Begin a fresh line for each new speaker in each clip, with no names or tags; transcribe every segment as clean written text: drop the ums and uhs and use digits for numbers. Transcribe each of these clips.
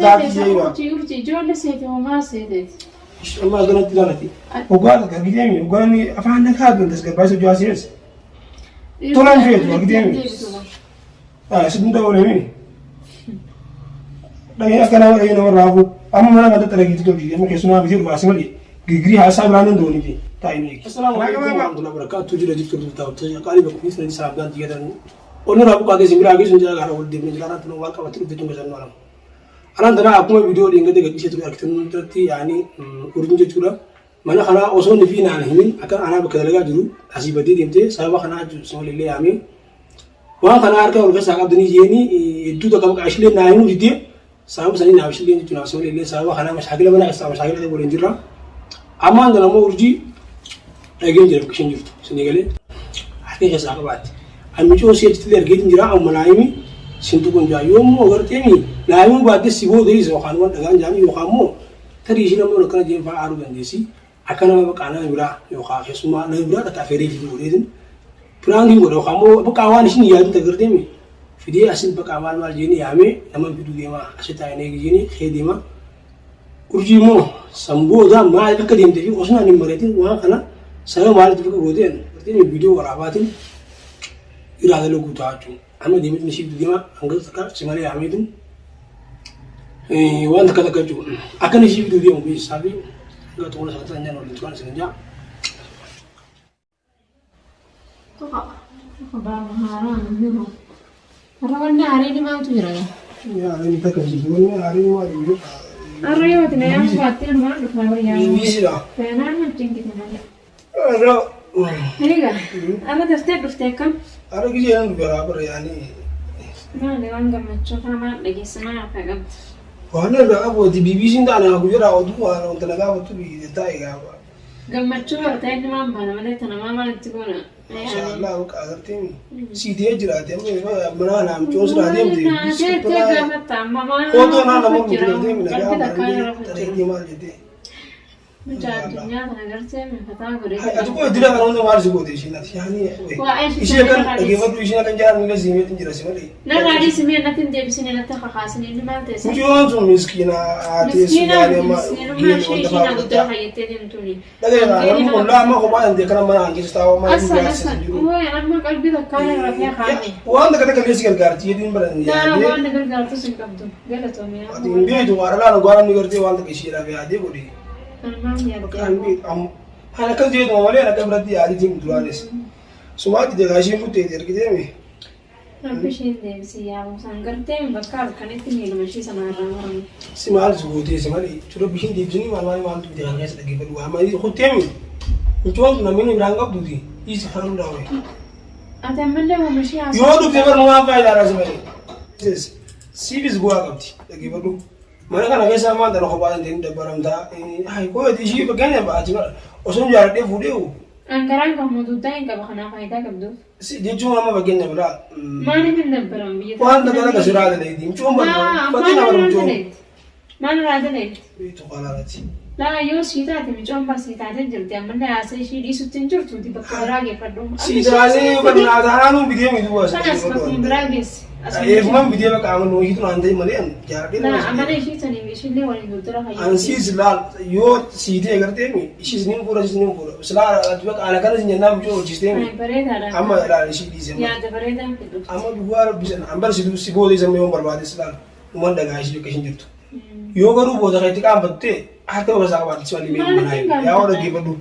Zaati jeewa.
Urjii urjii ijoollee seete homaa seeteeti.
Amma asirratti ilaalati. Hoggaa takka argiteemi hoggaa inni afaan nagaa tun tasgabbaa'ee socho'aa sees. Tolaan feetu argiteemi. Si hunda ooleemi. Dhagee akka nama dhagee nama raafuu amma mana kanatti dhalagiitu tolchite amma keessumaa bitee dhufaasi malee girgirii haasaa biraan danda'u taa'ee ni eegi. Assalaamu alaikum warahmatullahi wabarakatuh. Jira jirtu turtaa qaalii bakka kunis nadi saabdaan jigatan. Onni irraa buqaa keessa biraa geessu jira gara wal deemnee jira irratti waan qabatti dhufte tun keessan nama. Anaan tanaa akkuma viidiyoo dheengadda gadhiisee ture argitan irratti yaani urjin jechuudha. Mana kanaa osoo inni fi naan himin akka anaa bakka dalagaa jiru asii badee deemtee sababa kanaa jechuun yaamee waan kanaa harka ol keessaa qabdanii jeeni hedduu takka maqaa ishillee naa himuu diddee sababa sanii naaf ishillee jechuun naaf samalee illee sababa kanaa mashaakila mana keessaa mashaakila ta'e waliin jirra. Ammaan tana immoo urjii dhageen jira bakka isheen jirtu isinii galee harka keessaa qabaatti. Ani micoo si achitti illee argeetiin jira amma naa himi sin tuqun jaa yoo immoo agarteemi naa himuu baatte si booda isa yookaan waan dhagaan jaanii yookaan immoo tarii ishiin ammoo akkana jeen fa'aa aaruu dandeessi. Akka nama baqaa nama biraa yookaan keessumaa nama biraa takka afeeree fiduu godheetiin piraankiin godhe yookaan immoo baqaa waan ishiin yaadin takka agarteemi fidee asin baqaa maal maal jeeni yaamee nama fiduu deema asi taa'ee eegi jeeni kee deema. Urjii immoo san booda maaliif akka deemtee fi osoo hin mari'atin waan kana sababa maaliif akka gooteen agarteemi viidiyoo waraabaatiin irraa dalaguu ta'a jechuudha. Amma deemeetiin ishii fiduu deema hanga takka si malee yaameetiin waan takka takka jechuudha. Akka inni ishii fiduu deemu beeksisaa fi hanga xumura sagantaa hin waliin turan isin jaa.
Tuqa. Tuqa baaba haaraan hin jiru. Har'a wanni haareen maaltu jira?
Yaa inni takka jiru wanni haareen maal jiru?
Har'a yoo ati na yaamuu baattee numaan dhufaa yoo yaamuu.
BBCdha.
Seenaan na cinqite malee.
Har'a
Egaa har'a daftee dhufte akkam?
har'a gisee nan dhufe bara yaani
Maali waan gammachuu faa maal dhageessa maal harkaa qabdi?
waan irraa qabu ati BBCn taana guyyaadhaa oduu waan wanta na gaafattu biyya taa'e gaafa.
Gammachuu bartee inni maan baana malee tana maa maal itti goona?
Mashallah baqa agartee sii ta'ee jiraate amma mana kanaa micoon siraa deemte.
Naatee gaafatta amma maal
Footoo naa nama guutuu gartee mina
Qalbii
gaafa
takkaa irra
barandee taree maal jettee.
Mucaa addunyaa kana gartee mifataa godhee.
Ati koo dila kana hunda maal si goote ishiin ati yaani
Waa'ee ishee
ishee kan
sana
dhageeffadhu isheen kan jaalan illee si himeetiin jira si malee.
Narraa dhiisi mee natti hin deebisine natti kakaasine inni maal ta'e?
Mucaan sun miskiina haati
Miskiina
yaani amma
miskiinummaa ishee isheen guddaa fayyattee deemtuuni.
Dhaga'eera namni kun laa amma kophaa dandee kana mana hanqisa taa'u amma
Assan assan waa'ee amma qalbii takkaa irra rafee kaa'ame.
Waan takka takka illee si gargaarti jedhiin baran
Naa
yaadee.
waan na gargaartus hin qabdu galatoomee
Ati hin beektu waan alaa dhugaa namni gartee waan takka isheedhaaf yaadee godhe.
Kan maal
Bakka hin
yaaddee?
beektu amma. Kan akkas jeetuma malee akka biratti yaaditiin duraanis. Sumaatti deegaa ishiin kutteeti argiteemi.
Rabbi isheen deebisi yaa Musaan gartee bakka halkanitti miiluma ishee sana irraa murame.
Si maal si gootee si malee jechuudha bishiin deebisanii maal maal maaltu bite kan keessa dhaggeeffadhu waa malee kutteemi. Mucaan tun namni biraan qabduuti dhiisi kan hundaa wayi.
Ati ammallee uuma ishee haasa'u.
Yoo dhufte bar waan faayidaa irraa si malee. Siifis bu'aa qabdi dhaggeeffadhu. Mana kana keessa ammaa tana kophaa dandeenye dabbaramtaa. Hayi koo ishii fakkeenyaaf ati bara osoo hin jaaladhee fuudhee
Ankaraan kan muduudaa hin qaba kanaaf faayidaa qabduuf.
Si jechuun amma fakkeenyaaf laa.
Maaliif hin dabbaramu biyya
Waan takka takka siraa daleeti. Mucoon
Maa
barbaadu.
maal
Fakkeenyaaf
irraa
mucoon.
daleeti? Maal irraa daleeti?
Beektu qalaarati.
Laa yoo sii taate micoon bar sii taatee jirti ammallee haasee ishii dhiisutti hin jirtuuti bakka biraa geeffadhu.
Si taatee yookaan naataanuu bitee miidhuu baasa.
Kanas bakkuma biraa geessi.
Eegumaan bitee bakka amanu ishii tun aan ta'e malee an jaaladhee
Laa
nama
amala
si
ishii saniif ishiillee waliin durdura fayyadamti.
Ansiis laal yoo sii ta'e gartee mi ishiis ni fuudha ishiis ni fuudha. Silaa ati bakka ana kana sin jennaan mucoo hojjistee mi.
Bareedaadha.
Amma laal ishii dhiise amma.
Yaada bareedaa fidhu.
Amma dhugaa rabbi sana an bar si booda isa yoo barbaades laal uman dhagaa ishii bakka ishiin jirtu. Yoo garuu booda kan itti qaanfatte harka bakka isaa qabaatti si malee
Maaliif
manaa
hin
yaa waan dhaggeeffadhu.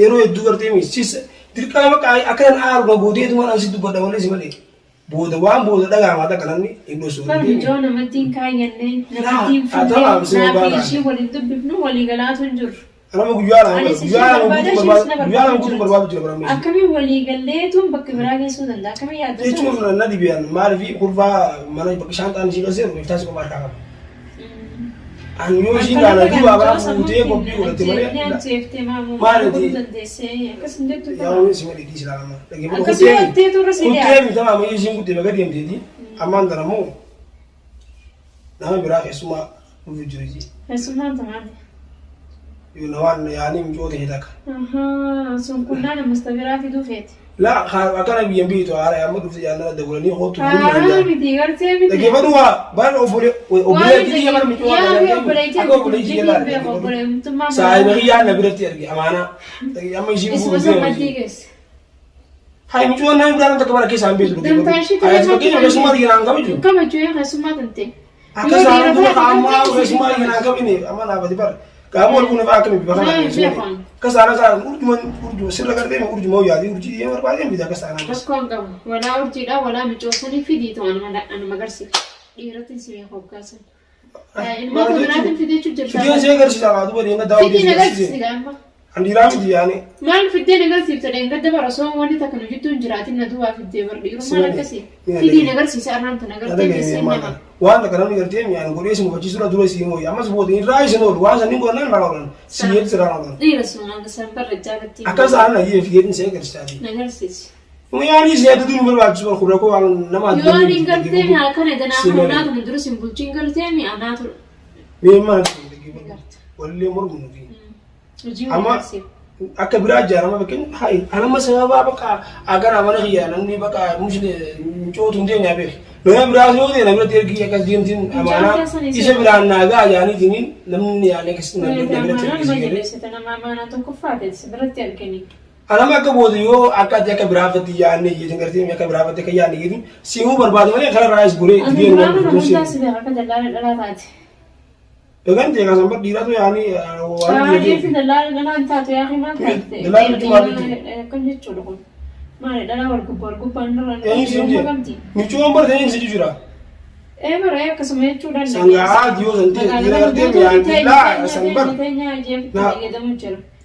Yeroo hedduu gartee mi sis dirqama akka kan aaru na gooteetuma an si dubbadha malee si malee. Booda waan booda dhaga'amaa takka namni hin dhosu.
Bar mijoo namatti hin kaayyanne namatti hin
Haa, ta'aa,
fuunne
si
naaf
barbaada.
ishii waliin dubbifnu walii galaatu hin jirru.
Anama guyyaa lama
Anis ishii
guyyaa lama
barbaada
guutuu
ishiis na
barbaadu guyyaa lama
barbaadu
guutuu
jirti.
barbaadu jira baramee.
Akkamiin walii galleetuun bakka biraa geessuu danda'a? Akkamiin yaadda?
Jechuun na dhibeen maaliif kurfaa mana bakka shaanxaan ishii qaseeru iftaas qofa harkaa qaba. Ani yoo ishiin gaana duubaa bara fuutee qophii godhatte malee
maal
yaa waan si malee dhiisi laalama.
Akkasuma jettee turre si
Kuttee
dhiyaate.
bitama amma ishiin kuttee baga deemteeti ammaan tana immoo nama biraa keessumaa dhufu jiru ji.
Keessummaan tamaati.
Yoo nawaan yaanii mucoo ta'e takka.
Ahaa, sun kunnaan ammas biraa fiduu feeti.
Laa akkana biyyan biyyi haara amma dhufte jaallala dabalanii hootu
Haaraa miti gartee miti.
Dhaggeeffadhu waa bara obbolee Obboleettii kiyya bara miccoo
Yaa fi obboleettii
akka obboleettii kiyya
hin beeku obboleettummaa.
Saahiba kiyyaa na biratti arge amaanaa. Amma isiin
Isuma
fuudhee
san maddii keessa.
Hai miccoo nama biraan takka bara keessaa hin beektu.
Dantaa ishee
Ati fakkeenya keessummaa kiyya naan kabaju.
Kabajuu yaa keessummaa tante.
Akka isaan dura ammaa keessummaa kiyya naan kabine amma naafati bara. Gaafa wal fuune fa'aa akkamitti bakka
Naa
kana
hin beekan.
Akka isaan isaan urjuma urjuma sirra gartee urjuma yaadii urjii yoo barbaadeen bita akka isaan.
Rakkoo hin qabu. Walaa urjiidha walaa micoosanii fidii ta'an anuma agarsiifta. Dhiiratti si beeku hoggaasan. Ilmoota biraatiin fidee jechuun jirta.
Fideen see agarsiisa haa duba deemna daawwii
Fidii na
agarsiise.
agarsiisi gaama.
An dhiiraa miti yaani.
Maal fiddee na agarsiifta dheengadda bara osoo wanni takka nu jidduu hin jiraatin na duwwaa fiddee bar dhiirummaan akkasii. Fidii na agarsiisa arraan tana agartee keessee nama.
Waan takka namni gartee mi'aan godhee si mufachiisudha dura si mooyi ammas booda irraa isin oolu waan sanni godhan irraa oolan si yeetti irraa oolan.
Dhiira sun hanga san barra jaalatti.
Akka isaan ayyee fideen see agarsiisaati.
Na agarsiisi.
Mi'aan si adda duun barbaachisu bara kurra koo waan nama adda
Yoo ani gartee mi'a kana danaa kan naatu nu durus hin bulchiin gartee mi'a naatu.
Mi'aan maal wallee mormu nuti.
Hojii
Amma
agarsiif.
akka biraa ijaarama fakkeenya hayi anamma sababaa bakka agara mana kiyya namni bakka mushile mucootu hin deemne beek. Nama biraa yoo ta'e namni ergi akkas deemtiin amaanaa isa biraan naagaa yaaniitiin namni yaani akkas namni biratti ergi
Nama nama amaanaa tokkoffaa ta'e si biratti argani.
Anama akka booda yoo akka ati akka biraafatti yaanne yeetiin gartee akka biraafatti akka yaanne yeetiin siimuu barbaade malee karaa raayis goree
Ani
deemu
duraanuu nama hundaa si beeka akka dallaala dhalaa taate.
Dagan ta'e kasan bar dhiiratu yaani waan
Dhiirti dallaala dhalaa hin taatu yaa maal taate?
Dallaala jechuun maal jechuudha?
Akkam jechuudha kun? Maali dhalaa wal gubbaa wal gubbaan irra
Eenyu siin jee?
kamti?
Michuun bar ta'e si jira.
Ee bara akkasuma jechuudha.
Sangaa diyoo san ta'e dhiira gartee mi'aan laa san bar.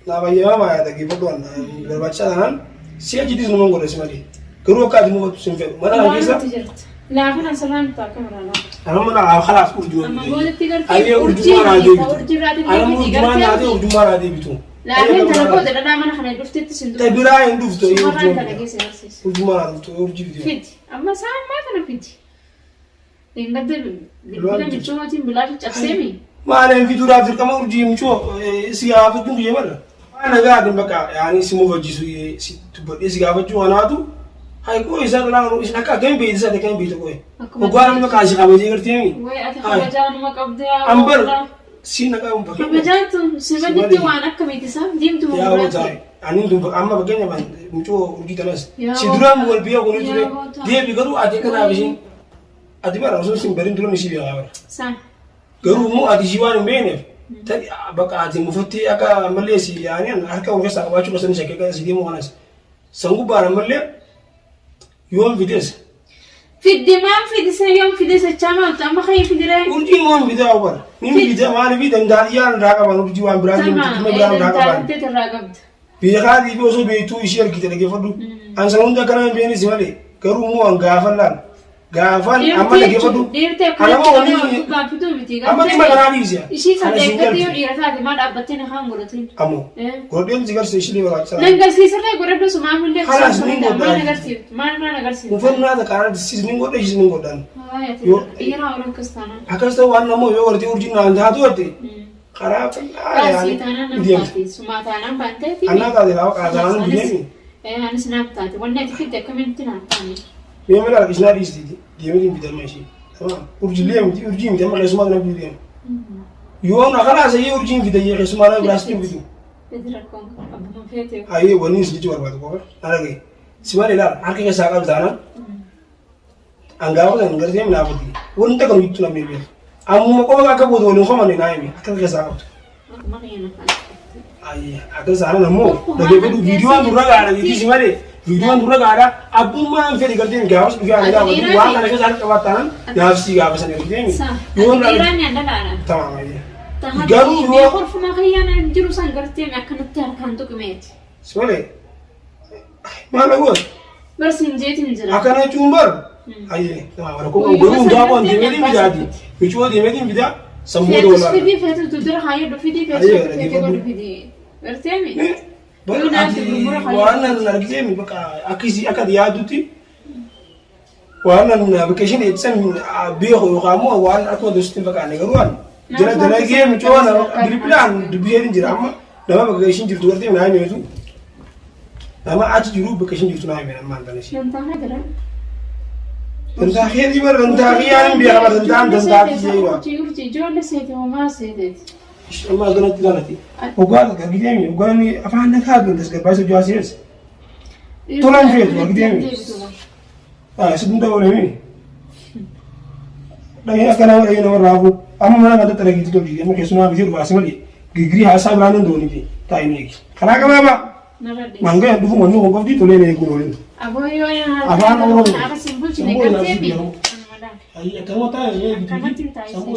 Naa baay'ee maa dhaggeeffadhu waan barbaachisaa taanaan si achitti numan godhe si malee. Garuu akka ati mufatu sin fedhu. Mana kana keessa
Laafina asirraan bitaa akka biraa laafa.
anama naa khalaas urjuma.
Amma boodatti gartee
Ayyee urjummaa naa deebitu.
urjii irraatiin
Anama
deebiti
urjummaa naa ta'e
gartee
urjummaa naa deebitu.
Laafin tana booda dhalaa mana kana dhuftetti sin
Ta biraa hin dhuftu ayyee
Sumarraan tana
urjummaa.
keessa agarsiisa.
Urjummaa naa dhuftu urjii fidee.
Fidi. Amma isaan maa kana fidi? Dheengadda bilbila michoomaatiin bilaasha cabseemi.
Maaleen fiduudhaaf dirqama urjii michoo si gaafachuun kiyya bara. Waan nagaatiin bakka yaani si mufachiisu si dubbadhee si gaafachuu kanaatu hayi koo isaa dhalaa isin akka akkamiin beekti isa akkamiin beekti qoye.
Akkuma
Hoggaa namni bakka asi kabajee gartee mi.
Wayi ati kabajaa numa qabdee haa
Ambar
oolaa.
si naqaa kun fakkeenya.
Kabajaan tun simanitti waan akkamiiti isaa diimtuu
Yaa
gurraatti.
goota ani tun amma fakkeenya ban mucoo urjii tanas
Yaa
si duraan
goota.
wal biyya kuni ture
Yaa goota.
deebi garuu ati akka naaf ishiin ati bara osoo sin barin duran ishii beekaa bara.
Saan.
Garuu immoo ati ishii waan hin beekneef tadi bakka ati mufattee akka ammallee si yaani harka ol keessaa qabaachuu qasan shakkee akka si deemu kanas san gubbaan ammallee yoon fides
Fiddi maan fidise yoom fide sachaa maaltu amma kayii fidiree.
urjiin waan fidaa bara ni fida maaliif danda'an irraa qaban urjii waan biraa
Sama
dhimma biraa irraa qaban.
taalintee irraa qabda.
Beekaa fi osoo beektuu ishee argite dhaggeeffadhu. An sana hunda akkana hin beekne si malee garuu immoo an gaafan laal. Gaafan amma dhaggeeffadhu.
Dhiirti
Anama
akkanatti
waliin
wal gubbaan fiduu miti.
amma dhimma kanaa dhiise.
Ishii
Kana siin
saddeettatti yoo
galche.
dhiira taate maal dhaabbattee na kaan godhatin.
Ammoo godheen si garsiise ishee barbaachisaa.
Nan garsiisirree godhadhu sumaaf illee
Kalaas ni godhaa.
maal agarsiiftu maal maal agarsiiftu.
Uffannaa takkaan sis ni godhe ishis ni godhan.
Dhiira horan akkas taanaan.
Akkas ta'u waan namoo yoo gartee urjiin naan taatu gartee karaa qal'aa
Kaasii
yaani
taanaan nam
deemte.
taate sumaa taanaan baanteeti.
Annaa taate laafa qaasaanaan deemi.
Anis naaf taate wanni ati fidde akkamitti naaf taane.
Mee mala harkisnaa dhiisti deemee bitama ishee. Urjiilee miti urjii miti amma keessumaa kana bituu deema. Yoo na karaa sayyee urjiin fida yee keessumaa na biraas hin bitu.
Fidi rakkoon abbuma feete.
Ayyee wanni isin jechuu barbaadu qofa na dhagaye. Si malee ilaal harka keessaa qabu taanaan angaafa san gartee minaafuti. Wanta kan jettu namni beeku. Ammuma qofa akka booda waliin qomanne naa himi akka keessaa qabdu.
Akkuma kiyya na faana.
Ayyee akka saanan ammoo dhaggeeffadhu viidiyoon dura gaadha jechuun si malee viidiyoon dura gaadha abbummaan fedhi gartee gaafas dhufee ani gaafatu waan kana keessa harka qabaatan gaafsi gaafa sana gartee yoo na
Dhiiraan ni dhalaadha.
tamam ayyee
Garuu
Garuu yoo-
horfuma kiyyaan hin jiru san gartee akkanatti harkaan tuqimeeti.
si malee maal dhagoon
Barsiin jeetiin jira.
akkana jechuun bar ayyee tamam rakkoo qabu garuu hundaa qoon deemeetiin fidaati michuu deemeetiin fidaa sammuu
Feetus
doolaa
fidii feetus dudura haayee fidii feetus
Ayyee,
feetee
dhaggeeffadhu.
godhu fidii. Gartee mi?
Bar
Yoo naaf
ati
gurgura
waan nan argitee mi bakka akkasii akka ati yaaddutti waan nan bakka isheen eegsisan beeku yookaan immoo waan akkuma dursitti hin fakkaanne garuu an jala dalagee mucoo bilbilaan dubbisee hin jira amma nama bakka isheen jirtu gartee naa himeetu nama achi jiru bakka isheen jirtu naa himeen amma an ishee.
Nan taanaa jira.
Dantaa keetii bara dantaa kiyyaan hin beekama dantaan dantaa kiyyee bara.
Urjii urjii ijoollee seete homaa seeteeti.
Amma akkanatti ilaalati. Hoggaa argiteemi hoggaan afaan nagaa kan tasgabbaa'ee socho'aa sees. Tolaan feetu argiteemi. Si hunda oolemi. Dhageen akka nama dhageen nama raafuu amma mana kan tattaragiitti tolchite amma keessumaa miti dhufaasi malee girgirii haasaa biraan hin dooniti taa'ee eegi. Karaa gabaabaa
Narra dhiisi.
mangaya dhufu wanni kun qofti tolee na eeguun oolin.
Aboo yoo
Afaan Oromoo.
Akka siin bulchine
Sammuu
gartee
naaf
bi.
jedhamu. Akkanuma taa'ee
Akkanatti taa'ee.
Sammuu.